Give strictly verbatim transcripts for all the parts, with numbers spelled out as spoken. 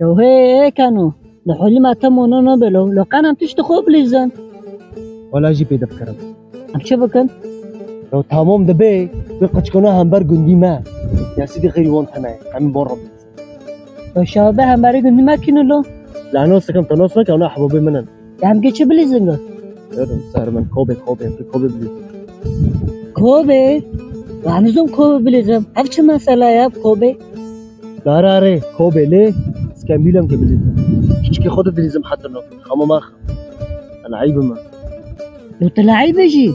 Yo hê, hê keno. Li holî me temo no nabe lo. Lo qenem tişt xwe bilîzin. Wala jî pê difikirim. Em çi bikin? Yo tamam dibe. Wê qeçkona hember gundî me. Ya sîdî xêrî wan tene. Em bon re bilîzin. Yo şabe hemberî gundî me kî ne lo? La nos dikim, te nos neke, ona ehbabê min in. Ya em kê çi bilîzin go? Dedim ser min kobê, kobê, em kê kobê bilîzin. Kobê? Ya nizim kobê bilîzin. Ev çi mesele ya kobê? Dare are, kobê lê, skemîlem ke bilîzim. Hiç ke xwe de bilîzim heta no. Xama max. Ana eyb mi? Lo te leyb jî.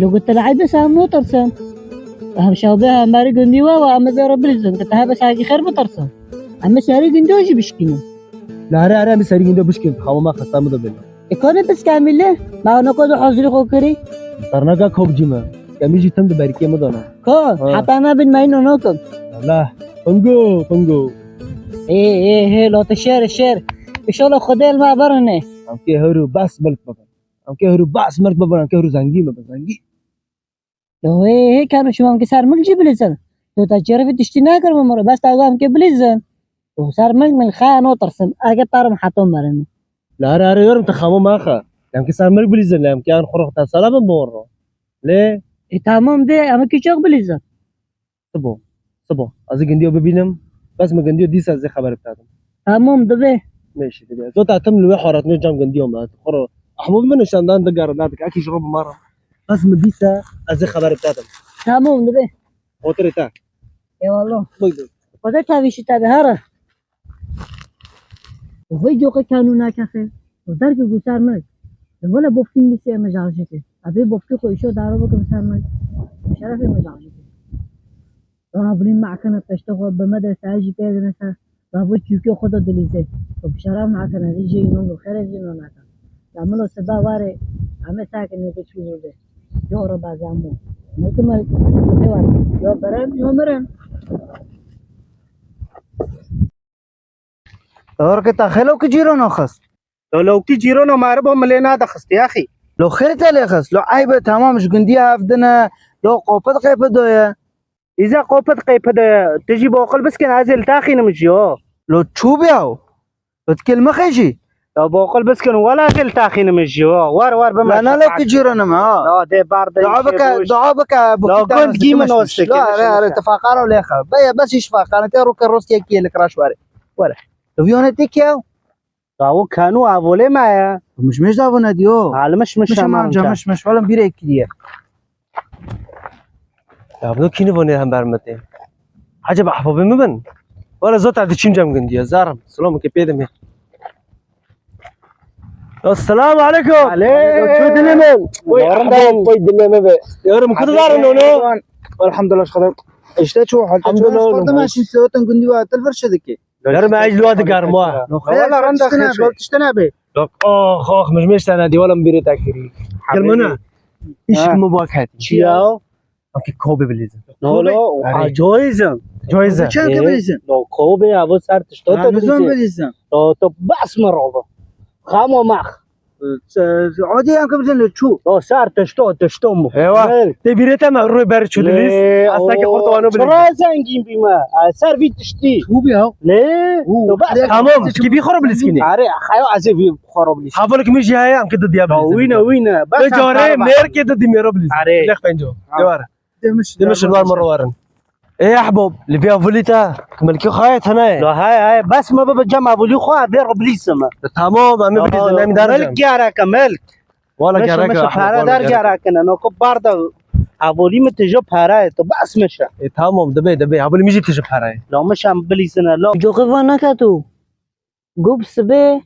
Lo go te leyb sen no tersen. Hem şabe hem beri gundî wa wa em zere bilîzin. Te hebe sagi xer bitersen. Em serî gundî jî bişkînin. La are are em serî gundî bişkîn. Xama max hasta mi de bin. E, konê piskemîlê, ma ona ko de hazirî xo kirî? Tarnaka kobcî me. Piskemî jî tim di berikê mi dana. Ko, ha. Heta nabin me ino nokim. Allah, pingo, pingo. Ê, ê, hê, lo tu şêr, şêr. Înşallah Xwedê li me birine. Em kê hewrû bas milk bibin. Em kê hewrû bas milk bibin, em kê hewrû zengî bibin, zengî. Lo hê, hê keno şima em kê ser milk jî bilîzin. To ta çerevî tiştî nakir min miro, bes ta em kê bilîzin. To ser milk min xeya no tirsim, ege tarim heto merin. La are are yorum te xamo maxa. Em kê ser milk bilîzin, em kê an xoro ta sala bin boro. Lê. E tamam de, em kê çok bilîzin. Sibo, sibo. Ez ê gundiyo bibînim. Bes min gundiyo dîsa ez ê xeber bidadim. Tamam dibe. Meşî dibe. Zota tim li wê haratnê cam gundiyo me. Xoro. Ahmo min nişandan digar nadik. Akî ji ro bimara. Bes min dîsa ez ê xeber bidadim. Tamam dibe. Otirê te. Eyvallah. Buyurun. Xwedê tevîşî te be, here. Vay coka kanû nakefê. O dergi gusar me. Wala bofkin bisi eme jarjike. Abi bofki xo işo daro baka gusar me. Şeref eme jarjike. Rabbim ma'kana peşte xo be medrese jî pê dinese. Rabbim çuke xo da dilize. O şeref ma'kana jî non xere jî non naka. Ya milo seba ware ame sakine ke çû bûde. Yo re bazamo. Mekmal. Yo beren yo meren. Orke ta xelo ki cîrono xist. Lo lewkî cîrono meribo milê nade xistî axî. Lo xêr te lê xist. Lo eybe tamam ji gundiya hev dine. Lo qopit qêpit doye. Îza qopit qêpit doye. Tu jî boqil biskin ez ê li taxînim jî o. Lo çû biyaw. Lo dikil mixê jî. Lo boqil biskin wela ez ê li taxînim jî o. Wer wer bime. La na lewkî cîrono me ha. Lo dê bar de. Dua bike, dua bike. Lo gund gî min osteke. Lo are are te faqara lê xa. Beye bes iş faqara te ro ke rost yekî li kiraş were. Were. Lo viyone te kiyaw. Tawo kanu avole ma ya. Mişmiş da vuna diyo. Almış miş aman. Mişmiş, mişmiş falan bir ekliye. Ya bunu kini vone hem bermete. Acaba ahbabı mı ben? Wala zot adi çim cam gündü ya. Zarım. Selam ki pedim ya. Esselamu aleyküm. Aleyküm. Şu dilemen. Oy, ahbabım. Oy, dileme be. Yorum kudu zarın onu. Elhamdülillah, şükür. İşte çoğu halde. Elhamdülillah. Şimdi sevetin gündü var. Tel fırşa deki. Derim ez li wa digerim wa. Wala renda xêr be. Tiştine be. Ox, ox, min ji mêj tane dî, wala min bîrê te kirî. Kirmine. Îşk min bak het. Çiya? Akî kobê bilîzin. No, no, a coyizim. Coyizim. Çend ke bilîzin? No, kobê, avo ser tişto te bilîzin. No, to bas min robo. Xamo max. Odî em ke bizin li çû. O ser tişto, tişto mu. Ewa. Te bîrê te me rû ber çû dilîz. Asa ke xorto wano bilîz. Çira zengîn bîme. Ser vî tiştî. Çû bî ya. Lê. Tamam. Ki bî xoro bilîz kînî. Are, xayo ez ê vî xoro bilîz. Havol ki min jî heye em ke didiya bilîz. Wîne, wîne. Bes care mêr ke didi mêro bilîz. Are. Lex penco. Dewar. Demiş, demiş, var mı rovarın? Ê ehbob, li vê avilî te, ki milkî xayê tene ye. La heye, heye, bes me bibe cem avilî xwe, vê re bilîzime. E, tamam, em ê bilîzin, em dar milk gereke, milk. Wala gereke, ahbob, pere wala der gereke. Gerekine, no ku barda avilî mi tijo pere ye, tu bes mişe. E, tamam, dibe, dibe, avilî mi jî tijo pere ye. La mişe em bilîzine, la. Coxê van neke tu. Gub sibe,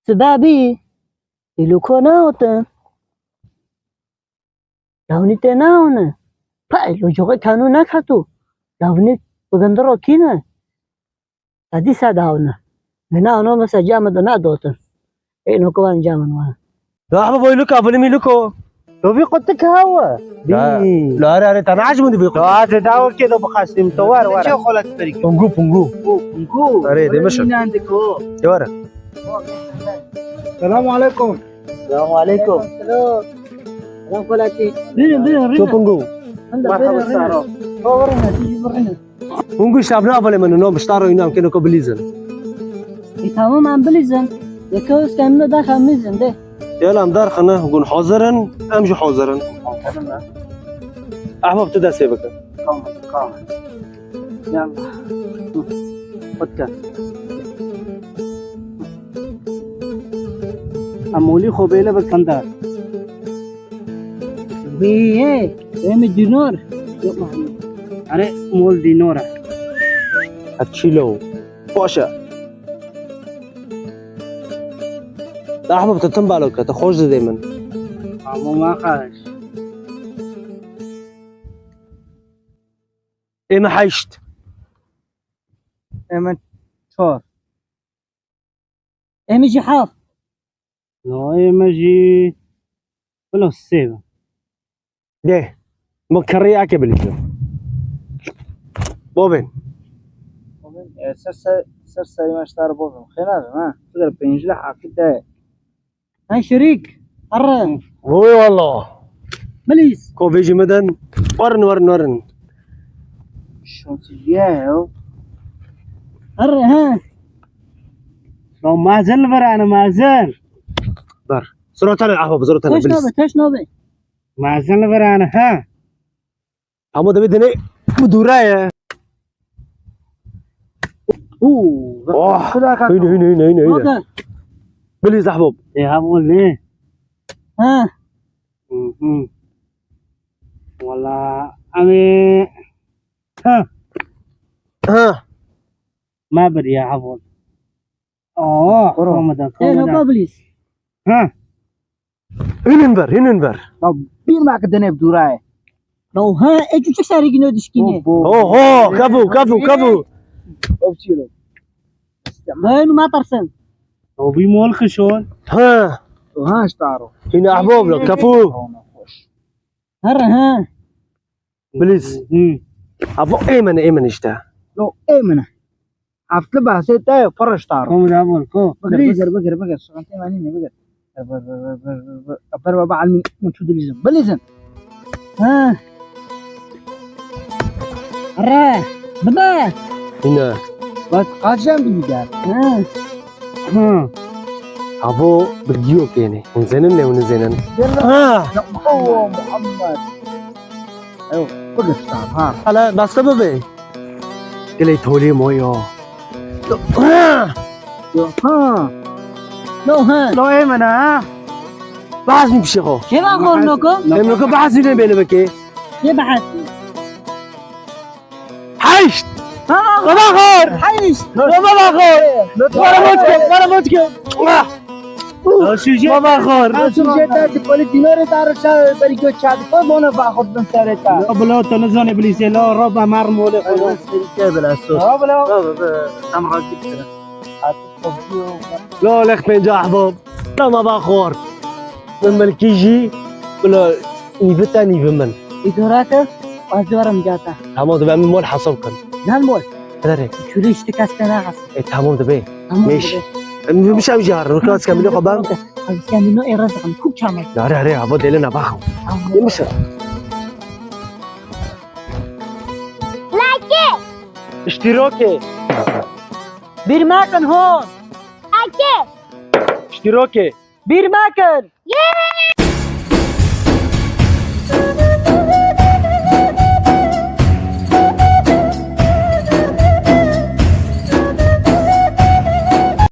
sibe bî, îlûko neotin. Lawnî tê naone. Pey, lo coxê kanû neketo. Lawnî bi gindiro kîne. Te dîsa daune. Min naono mesela camê de nedotin. Ê, no kovan camê wan. Ya ama boy luka, bunu mi luko. To vî qutik hawa. Bî. La are are, te neacibûn di vî qutik. To a te dawo ke do bixastim, to war war. Çe xolat berî. Pungu, pungu. Pungu. Are, demişim. Nandiko. De were. Selamu aleyküm. Selamu aleyküm. Selam. Selam kolati. Buyurun, buyurun. Çok pungu. Merhaba saro. Buyurun, buyurun. Pungu işte abla abone menu no bistaro inam ke no ko bilizin. Ê, tamam, em bilîzin. Yeke û îskemîno dax em bilîzin, de. Yala em derxine, gun hazir in, em jî hazir in. Hazir in, ha? Ehbab, tu destê bike. Tamam, tamam. Yala. Xwe dike. Em olî xwe bêle bi kanda. Wê, wê, wê mi dînar. Yok, Mahmut. Erê, mol dînar e. Ev çîlo. Baş e. Ehbab, tu tim balo ke, tu xweş didê min. Amo ma xweş. Ê me heşt. Ê me çar. Ê me jî heft. No, ê me jî bila sê be. De, min kirî eke bilîzin. Bobên. Bobên, e, ser, ser, ser serî me ji te re bobên. Xêr nabe, ha? Fidir pêncî leh heqî te. Hey şerîk, herre. Wê walla. Bilîz. Ko vêjî me den. Werin, werin, werin. Şansî ye, yo. Herre, ha. Ya mazin li vir ane, mazin. Ber. Sirotane, Ehbab, sirotane, bilîz. Teş nabe, teş nabe. Mazin li vir ane, ha. Hemo dibê dinê bi dûre ye. Û, Oh, hîne, hîne, hîne, hîne, hîne. Hadi. Bilîz Ehbab. Ê, Ehbab ne? Ha. Hı hı. Wala, em ê, ha. Ha. Ma bir ya, Ehbab. Oh, Kuro. Ramadan, Ê, Ramadan. Naka bilîz. Ha. Hînin ver, hînin ver. Ya bir mak dene duraye. Ya ha, e küçük sarı güne düşküne. Bo, bo. Ho, ho, kabu, kabu, kabu. Of çilo. Dayın ma tarsen. O bir mol kışon. Ha. O ha, staro. Hîne Ehbab lo, kapu. Her ha. Bilîz. Hı. Avo ê min, ê min işte. Lo, ê min. Ev li behsê te ye, pir ji te re. Kom da bol, ko. Bigir, Bilîz. Bigir, bigir, bigir. Şantê me nîne, bigir. Bigir, bigir, bigir, bigir, bigir. Ber baba, al min, min çû dilîzin. Bilîzin. Ha. Re. Bibe. Hîne. Bas, kaçan bilî gel. Ha. Hı. Avo, bi giyo kêne. Hûn zênin ne, hûn zênin. Gel lan. Ha. Ya Allah Muhammed. Ew, bigir ştan, ha. Hala, basta bibe. Gelê tolê mo yo. Ha. Yo, ha. No, ha. Lo ê min ha. Behs min pişê xo. Keva xor noko? Em noko behs ne bêle bike. Ye behs. Heşt! Ha! Baba xor! Heşt! Baba xor! Bana mutke, bana mutke. Ah! Baba xor! Şûjê te di polî dînarê te re şa berî göt çadı. Bana va xor bin serê te. Bila tu nizanî bilîzê, la raba mer molê xwe. Ke bila so. Ha, bila. Tam razî kire. Lo lex pênca Ehbab. Tamam, va xor. Min milkî jî bila nîvi te, nîvi min. Îdora ke, ez dê werim cata. Tamam, dibe min mol hesab kin. Yan mol? Derê. Çûlî işte kes te nahas. E, tamam dibe. Tamam, Mêş. Dibe. Em, mişem jî har, kas kemîne xwe bam. Ez kemîne ê raz dikim, kûk çamek. Are, are, hava dêle ne baxo. Tamam. Ê mişe. Like. İştiroke. Bir mekin hon. Like. İştiroke. Bir mekin. Yay!